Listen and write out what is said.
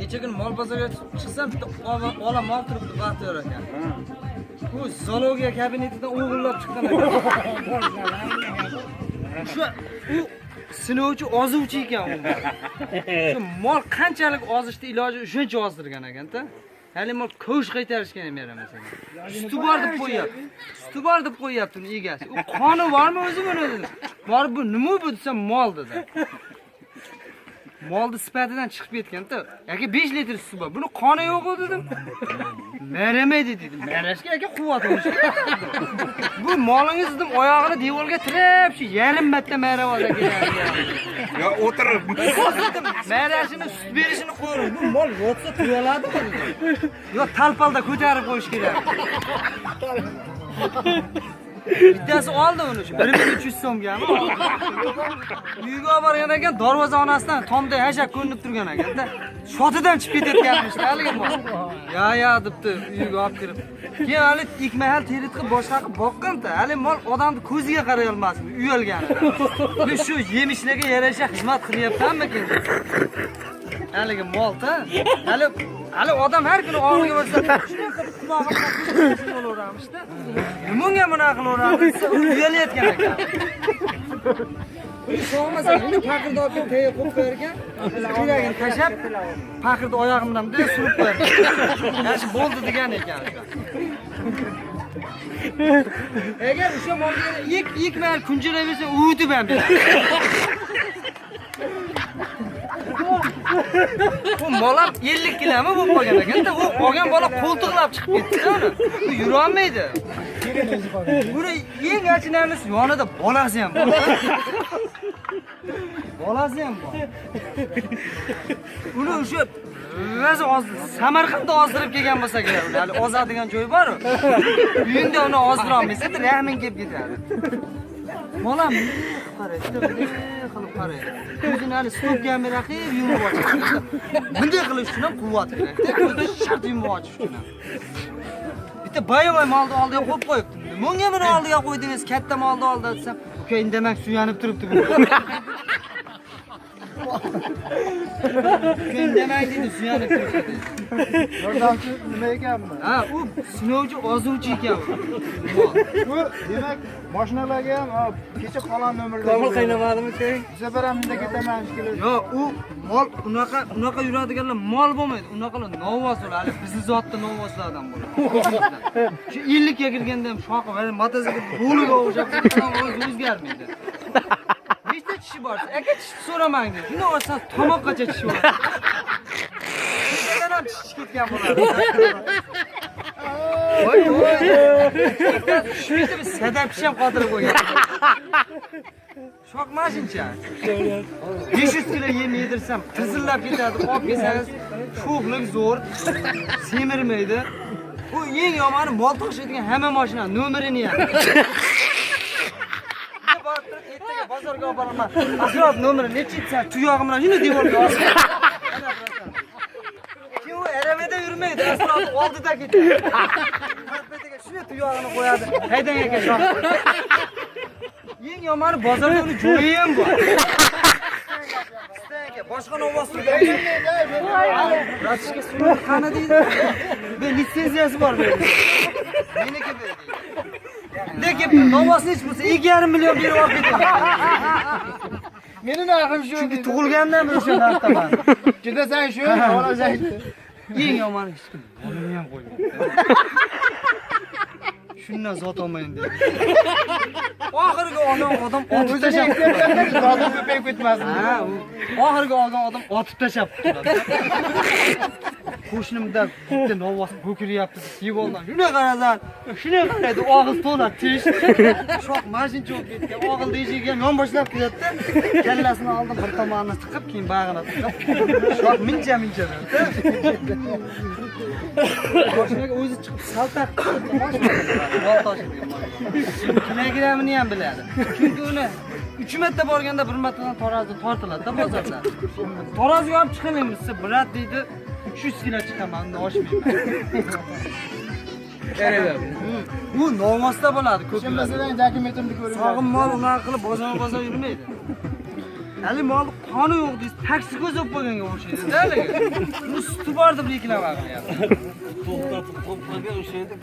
Kecha kuni mol bozorga chiqsam, bitta ola mol turibdi, Baxtiyor aka. U zoologiya kabinetidan o'g'irlab chiqqan ekan. Shu u sinovchi ozuvchi ekan u. Shu mol qanchalik ozishni iloji shuncha ozdirgan ekanda. Hali mol ko'sh qaytarishga ham yaramas ekan. Suti bor deb qo'yyapti. Suti bor deb qo'yyapti uni egasi. U qoni bormi o'zi buni dedim. Borib bu nima bu desam, mol dedi. Molni sifatidan chiqib ketganda, aka, 5 litr suti bor. Buni qoni yo'q dedim. Maramaydi dedi. Marashga, aka, quvvat bo'lishi kerak. Bu molingiz dedim, oyog'ini devorga tirab shu yarim marta marab oldi aka. Yo o'tirib. Dedim, marashini, sut berishini qo'ying. Bu mol yotsa tuyaladimi dedim. Yo talpalda ko'tarib qo'yish kerak. Bittasi oldi uni shu 1300 so'mgami? Uyga olib borgan ekan, darvoza onasidan tomda hashak ko'rinib turgan ekanda. Shotidan chiqib ketayotganmish haligi mol. Ya ya debdi uyga olib kirib. Keyin hali ikki mahal terit qilib, boshqa qilib boqqanda, hali mol odamni ko'ziga qaray olmasmi, uyalgan. Men shu yemishlarga yarasha xizmat qilyapmanmikin? Haligi molda, hali odam har kuni og'riga borsa, shunday qilib qulog'i bilan ko'zini bo'laveramishda. Nimaga bunaqa qilaveradi desa, u uyalayotgan ekan. Sog'masa, uni paqirni olib kelib tagiga qo'yib qo'yar ekan, keragini tashlab, paqirni oyog'i bilan bunday surib qo'yar ekan. Yaxshi bo'ldi degan ekan. Agar o'sha molga ikki mahal kunjaraversa, uvitib ham beradi. Bu mol ham 50 kilomi bo'lib qolgan ekanda, u olgan bola qo'ltiqlab chiqib ketdi uni. U yurolmaydi. Buni eng achinarlisi, yonida bolasi ham bor. Bolasi ham bor. Uni o'sha rosa ozdi, Samarqandda ozdirib kelgan bo'lsa kerak uni. Hali ozadigan joyi bor-ku. Uyingda uni ozdira olmaysan, rahming kelib ketadi. Bolam qaraydi, bunday qilib qaraydi. Ko'zini hali stop kamera qilib yumib ochadi. Bunday qilish uchun ham quvvat kerak-da, ko'zni shart yumib ochish uchun ham. Bitta boyavoy molni oldiga qo'yib qo'yibdi. Bunga buni oldiga qo'ydingiz, katta molni oldi desam, uka, indamang, suyanib turibdi bu. Uka, indamang deydi, suyanib turibdi deydi. Yordamchi nima ekanmi? Ha, u sinovchi ozuvchi ekan u. Bu demak, mashinalarga ham kecha qolgan nomerda. Komil qaynamadimi keyin? Bu safar ham unda ketaman shekilli. Yo'q, u mol unaqa yuradiganlar mol bo'lmaydi. Unaqalar novvos bo'ladi. Hali bizni zotda novvoslardan bo'ladi. Shu 50 ga kirganda ham shoqi, mana mototsikl bo'liga o'xshab o'zi o'zgarmaydi. Nechta tishi bor? Aka, tishni so'ramang deydi. Shuni olsan tomoqqacha tishi bor. Bittadan ham tish chiqib ketgan bo'ladi. Voy voy. Shu bitta bir sadaf tish ham qotirib qo'ygan. Shoq mashincha. 500 kilo yem yedirsam tizillab ketadi. Olib kelsangiz sho'xlik zo'r. Semirmaydi. U eng yomoni, mol tashiydigan hamma mashina nomerini ham. Borib turib ertaga bozorga olib boraman. Asror, nomeri nechi desa, tuyog'i bilan shuni devorga osib. Keyin u aravada yurmaydi, Asror oldida ketadi. Karpetiga shuni tuyog'ini qo'yadi. Haydang, aka, shoh. Eng yomoni, bozorda uni joyi ham bor. Aka, boshqa novvos. Братишка, suv qani deydi. Bu litsenziyasi bor bu. Meniki bu deydi. Lekin novvos nechi bo'lsa 2,5 million berib olib ketaman. Meni narxim shu. Chunki tug'ilgandan beri o'sha narxdaman. Ketasan shu, olasan shu. Eng yomoni, hech kim molini ham qo'ymaydi. Shundan sotolmayin deydi. Oxirgi olgan odam otib O'zini tashlab zoti ko'payib ketmasin. Ha, u oxirgi olgan odam otib tashlab qutuladi. Qo'shnimda bitta novvos ko'kiryapti deb devordan shunday qarasan, shunday qaraydi, og'iz to'la tish. Shoq mashincha bo'lib ketgan, og'il eshigiga ham yonboshlab kiradida, kallasini oldin bir tomonini tiqib, keyin bag'rini tiqib, shoq mincha mincha. Mashinaga o'zi chiqib saltaq mol toshiydigan kilogrammini ham biladi. Chunki uni 3 marta borganda bir martadan tarozi tortiladi-da bozorda. Taroziga olib chiqaling desa, брат deydi, 300 kilo chiqaman, undan oshmayman. U novvosda bo'ladi ko'p. Ishonmasalang, dokumentimni ko'ringlar. Sog'im mol unaqa qilib bozorma bozor yurmaydi. Hali mol qoni yo'q deysiz, toksikoz bo'lib qolganga o'xshaydi haligi. Uni suti bor deb reklama qilyapti. To'xtatib qo'yib qo'ygan o'sha yerda.